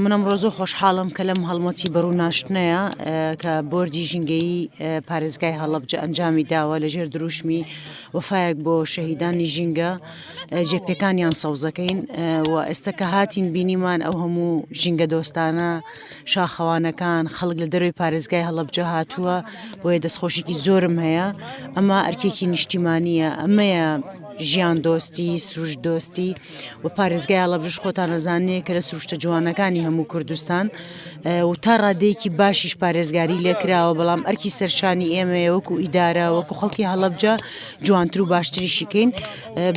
من ئەمڕۆ زۆر خۆشحاڵم کە لەم هەڵمەتی بەڕوو ناشتنەیە کە بۆردی ژینگەیی پارێزگای هەڵەبجە ئەنجامی داوە لەژێر دروشمی وەفایەک بۆ شەهیدانی ژینگە جێپێکانیان سەوزەکەین و ئێستا کە هاتین بینیمان ئەو هەموو ژینگە دۆستانە شاخەوانەکان خەڵک لە دەروی پارێزگای هەڵەبجە هاتووە بۆیە دەستخۆشیکی زۆرم هەیە ئەمە ئەرکێکی نیشتیمانیە ئەمەیە ژیان دۆستی سروشت دۆستی و پارێزگای هەڵەبجەش خۆتان ئەزانێ کە لە سروشتە جوانەکانی هەموو کوردستان و تا ڕادەیەکی باشیش پارێزگاری لێکراوە بەڵام ئەرکی سەرشانی ئێمەیە وەکو ئیدارە وەکو خەڵکی هەڵەبجە جوانتر و باشتریشی کەین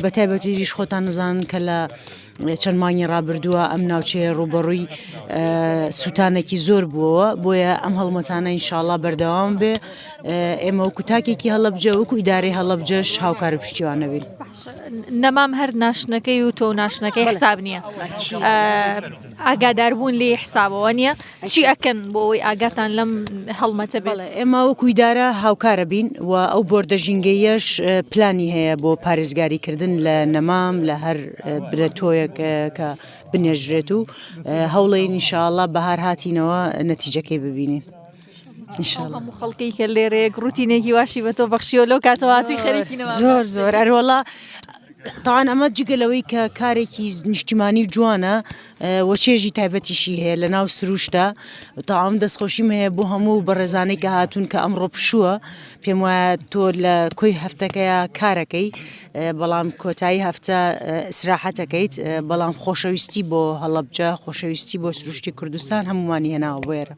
بە تایبەتیش خۆتان نزانن کە لە چەند مانگی ڕابردووە ئەم ناوچەیە ڕووبەڕووی سووتانێکی زۆر بووەوە بۆیە ئەم هەڵمەتانە ئینشاڵا بەردەوام بێ ئێمە وەکو تاکێکی هەڵەبجە وەکو ئیدارەی هەڵەبجەش هاوکار و پشتیوان نەبین. نەمام هەر ناشتنەکەی و تۆ ناشتنەکەی حساب نییە ئاگاداربوون لێی حسابەوە نییە چی ئەکەن بۆ ئەوەی ئاگاتان لەم هەڵمەتە بێت؟ ئێمە وەکو ئیدارە هاوکارە بین و ئەو بۆردە ژینگەیەش پلانی هەیە بۆ پارێزگاریکردن لە نەمام لە هەر برەتۆیەک کە بنێژرێت و هەوڵێین ئینشاءاللە بەهار هاتینەوە نەتیجەکەی ببینین. هەموو خەڵکی کە لێرەیەک ڕوتینێکی واشی بە تۆ بەخشیوە لەو کاتەواتی خەریکی زۆر زۆر ئەروەڵا تاوان ئەمە جگە لەوەی کە کارێکی نیشتیمانی جوانە وە چێژی تایبەتیشی هەیە لە ناو سروشتە تاوام دەستخۆشیم هەیە بۆ هەموو بەڕێزانەی کە هاتوون کە ئەمڕۆ پشووە پێم وایە تۆ لە کۆی هەفتەکەیە کارەکەی بەڵام کۆتایی هەفتە ئیسراحەتەکەیت بەڵام خۆشەویستی بۆ هەڵەبجە خۆشەویستی بۆ سروشتی کوردستان هەمومانی هێناوە بۆ ئێرە.